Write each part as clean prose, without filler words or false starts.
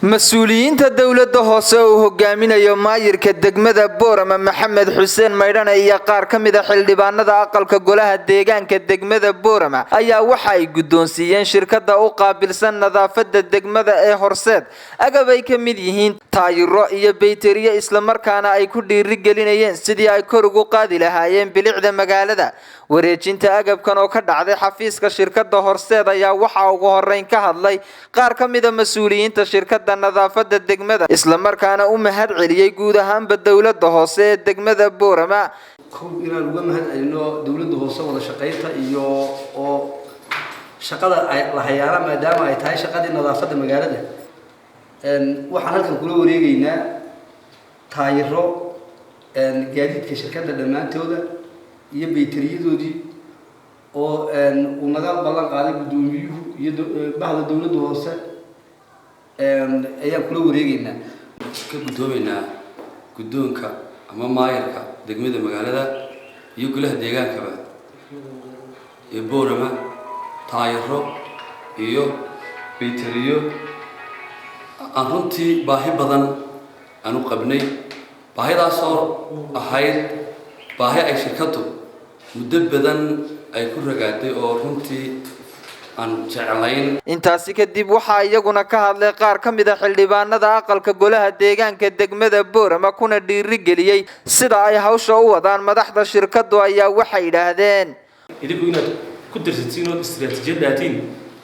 Mas-uuliyiinta dowladda hoose uu hogaaminayo maayirka degmada Boorama, Maxamed Xuseen Maydhane, iyo qaar ka mid a xildhibaanada aqalka golaha deegaanka degmada Boorama ayaa waxa ay guddoonsiiyeen shirkadda u qaabilsan nadaafadda degmada ee Horseed agab ay ka mid yihiin taayiro iyo bayteriyo, islamarkaana ay ku dhiirigelinayeen sidii ay kor ugu qaadi lahaayeen bilicda magaalada. Wareejinta agabkan oo ka dhacday xafiiska shirkadda Horseed ayaa waxaa ugu horeyn ka hadlay qaar ka mida mas-uuliyiinta shirkadda nadaafadda degmada, islamarkaana u mahad celiyey guud ahaanba dowladda hoose ee degmada Boorama. Kow, inaan uga mahad celino dowladda hoose wada shaqaynta iyo oo shaqada ay la hayaana, maadaama ay tahay shaqadii nadaafadda magaalada. Waxaan halkan kula wareegeynaa taayiro gaadiidka shirkadda dhammaantooda iyo bayteriyadoodii oo uu naga ballan qaaday guddoomiyuhu iyo bahda dowladda hoose ayaan kula wareegeynaa. Ka guddoomeynaa guddoonka ama maayarka degmada magaalada iyo golaha deegaankaba ee Boorama taayiro iyo bayteriyo aan runtii baahi badan aan u qabnay, baahidaasoo ahayd baahi ay shirkaddu muddo badan ay ku ragaaday oo runtii aan jeclayn. Intaasi kadib waxaa iyaguna ka hadlay qaar ka mid a xildhibaanada aqalka golaha deegaanka degmada Boorama, kuna dhiirigeliyey sida ay hawsha u wadaan madaxda shirkaddu, ayaa waxay yidhaahdeen: Idinku inaad ku darsatiin ood istiraatiijiyad dhaatiin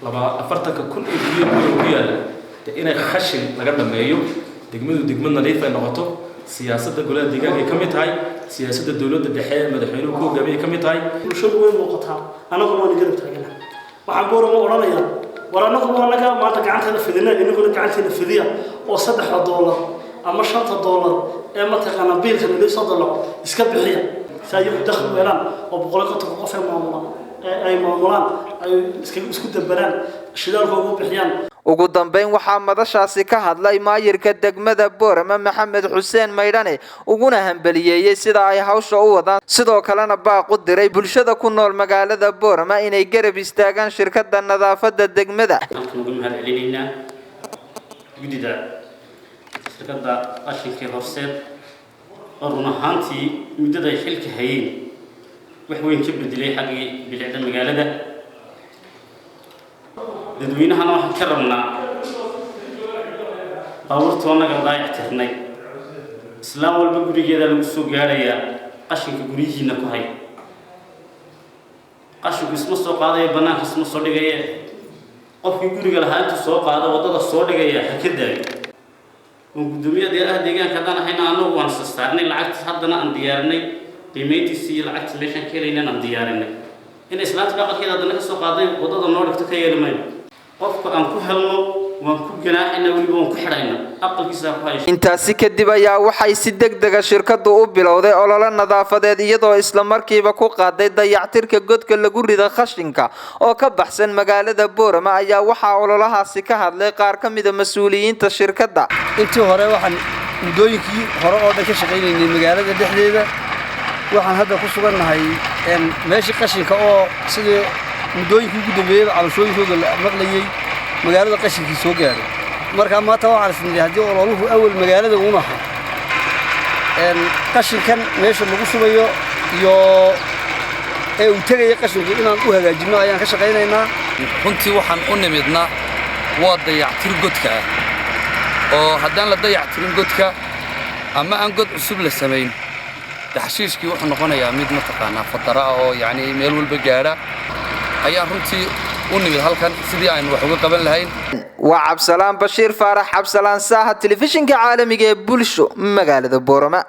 40,000 ee guryo Boorama ku yaalla dee inay khashin laga dhameeyo, degmadu degmad nadiif ay noqoto. Siyaasadda golaha deegaanka ay ka mid tahay, siyaasadda dowladda dhexe ee madaxweynuhu ku hogaamiyay ka mid tahay. Bulshadu way muuqataa, annaguna waan garab taagana. Waxaan Boorama odhanayaa: war, annagu waa naga maanta gacanteeda fidina, inaguna gacanteena fidiya oo $3 ama $5 ee mataqaanaa biilka nalii soo dalaco iska bixiya, si ayagu dakhli u helaan oo 150-ka qof ee maamula ee ay maamulaan ay iska isku dabaraan, shidaalkooga u bixiyaan. Ugu dambeyn waxaa madashaasi ka hadlay maayirka degmada Boorama, Maxamed Xuseen Maydhane, uguna hambaliyeeyey sida ay hawsha u wadaan, sidoo kalena baaq u diray bulshada ku nool magaalada Boorama inay garab istaagaan shirkadda nadaafadda degmada. Halkan uga mahad celinaynaa guddida shirkadda qashinka Horseed oo run ahaantii muddada ay xilka hayeen wax weyn ka bedelay xaggii bilicda magaalada. Dadweynahana waxaan ka rabnaa baabuurta annaga daayac tirnay, islaam walba gurigeeda lagu soo gaadhayaa. Qashinka guryihiina ku hay, qashinku isma soo qaadaya, bannaanka isma soo dhigaya. Qofkii guriga lahaa intuu soo qaado waddada soo dhigaya ha ka daayo. Oon guddoomiyaha deeraha deegaanka haddaan ahayna, annagu waan sasaarnay lacagtiis, haddana aan diyaarinay qiimeyntiisii iyo lacagtii meeshaan ka helaynaan aan diyaarinay. In islaanta aqalkeeda haddana ka soo qaaday waddada noo dhigto ka yeeli mayno. Qofka aan ku helno waan ku ganaaxayna, weliba waan ku xidhayna, aqalkiisa ku hayso. Intaasi kadib ayaa waxay si deg dega shirkaddu u bilowday ololo nadaafadeed, iyadoo islamarkiiba ku qaaday dayactirka godka lagu rido khashinka oo ka baxsan magaalada Boorama. Ayaa waxaa ololahaasi ka hadlay qaar ka mida mas-uuliyiinta shirkadda. Intii hore waxaan muddooyinkii hore oo dhan ka shaqaynaynay magaalada dhexdeeda. Waxaan hadda ku sugannahay meeshii qashinka oo sidii muddooyinkii ugu dambeeyeyba cabashooyinkooda la maqlayey, magaalada qashinkii soo gaadhay. Marka maanta waxaan isnidhi, haddii ololuhu awal magaalada uun ahaa, qashinkan meesha lagu shubayo iyo ee uu tegaya qashinku inaan u hagaajinno ayaan ka shaqaynaynaa. Runtii waxaan u nimidna waa dayactir godka ah, oo haddaan la dayactirin godka ama aan god cusub la samayn, xashiishkii wuxuu noqonayaa mid mataqaanaa fadara ah oo yacni meel walba gaadha. Ayaan runtii u nimid halkan sidii aynu wax uga qaban lahayn. Waa Cabsalaan Bashiir Faarax, Cabsalaan Saaha, telefishinka caalamiga ee Bulsho, magaalada Boorama.